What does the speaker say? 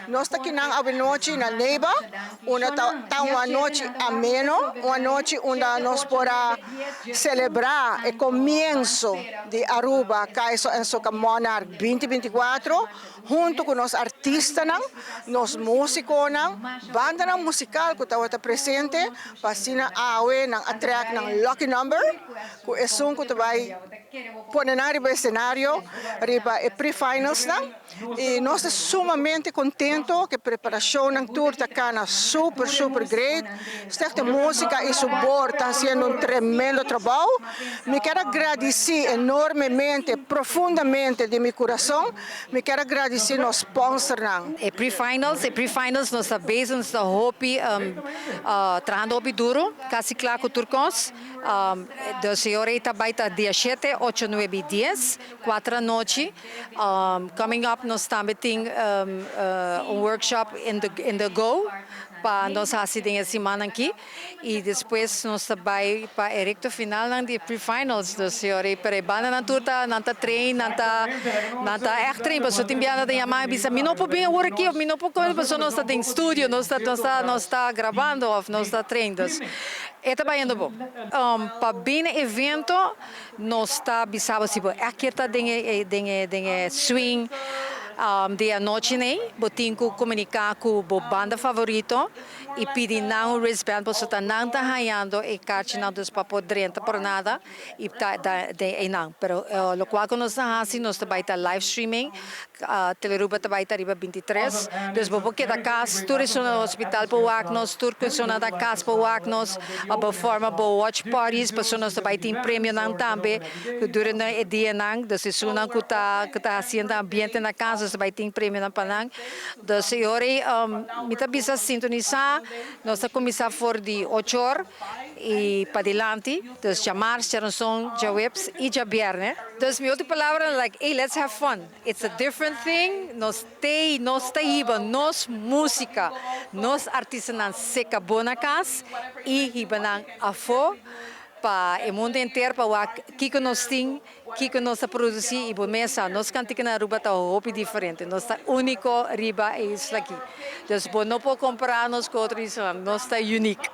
Nos ta kinan awenochi na Neiva, unda ta un anochi ameno, un anochi unda nos por a celebra e comienso di Aruba Kaiso and Soca Monarch 2024 hunto cu nos artistanan, nos musiconan, bandanan musical cu tabata presente pa asina awe nan a trek nan lucky number cu esun cu ta bay pone nan riba escenario riba e pre-finals nan. Y nos ta sumamente contento cu e preparacionnan tur ta cana super super great. Stichting Musica y su board ta haciendo un tremendo trabou. Mi kier a gradici enormemente, profundamente di mi curason, mi kier a gradici nos sponsornan. E pre-finals nos ta bezig, nos ta hopi trahando hopi duro, casi cla cu tur cos. Dus awor ta bay ta dia 7, 8, 9 y 10, 4 anochi. Coming up nos tambe tin un workshop in the go pa nos haci den siman aki y despues nos ta bay pa e recto final nan di pre-finals. Dus awor pero banda nan tur ta nan ta train, nan ta echt train, paso tin biaha den yama bisa: "Mi no por bin awor aki" of "Mi no por come", paso nos ta den studio, nos ta grabando of nos ta train. Dus e ta bayendo bon. Pa bin evento nos ta bisaba si bo aki ta den swing di anochi ne, bo tin cu comunica cu bo banda favorito y pidi nan un wristband, paso ta nan ta hayando e kaartje nan, dus pa por drenta por nada y ta da de e nan. Pero lo cual cu nos ta haci, nos ta bay ta live streaming, Telearuba ta bay ta riba 23, dus bo por keda cas, tur esun na hospital por wak nos, tur esun na cas por wak nos, bo forma bo watch parties, paso nos ta bay tin premio nan tambe durante e dia nan. Dus esun nan cu ta haciendo ambiente na cas, nos ta bay tin premio nan pa nan. Dus awor mi ta bisa sintonisa, nos ta cuminsa for di 8 or y padilanti, dus diamars, diaranson, diahuebs y diabierne. Dus mi otro palabra, like, "Hey, let's have fun." It's a different thing. Nos tey, nos ta hiba nos musica, nos artistanan seca bon na cas y hiba nan afo pa e mundo entero pa wak kiko nos tin, kiko nos ta produci. Y bo mes sa, nos cantica na Aruba ta hopi diferente. Nos ta unico riba e isla aki. Dus bo no por compara nos cu otro isla, nos ta unique.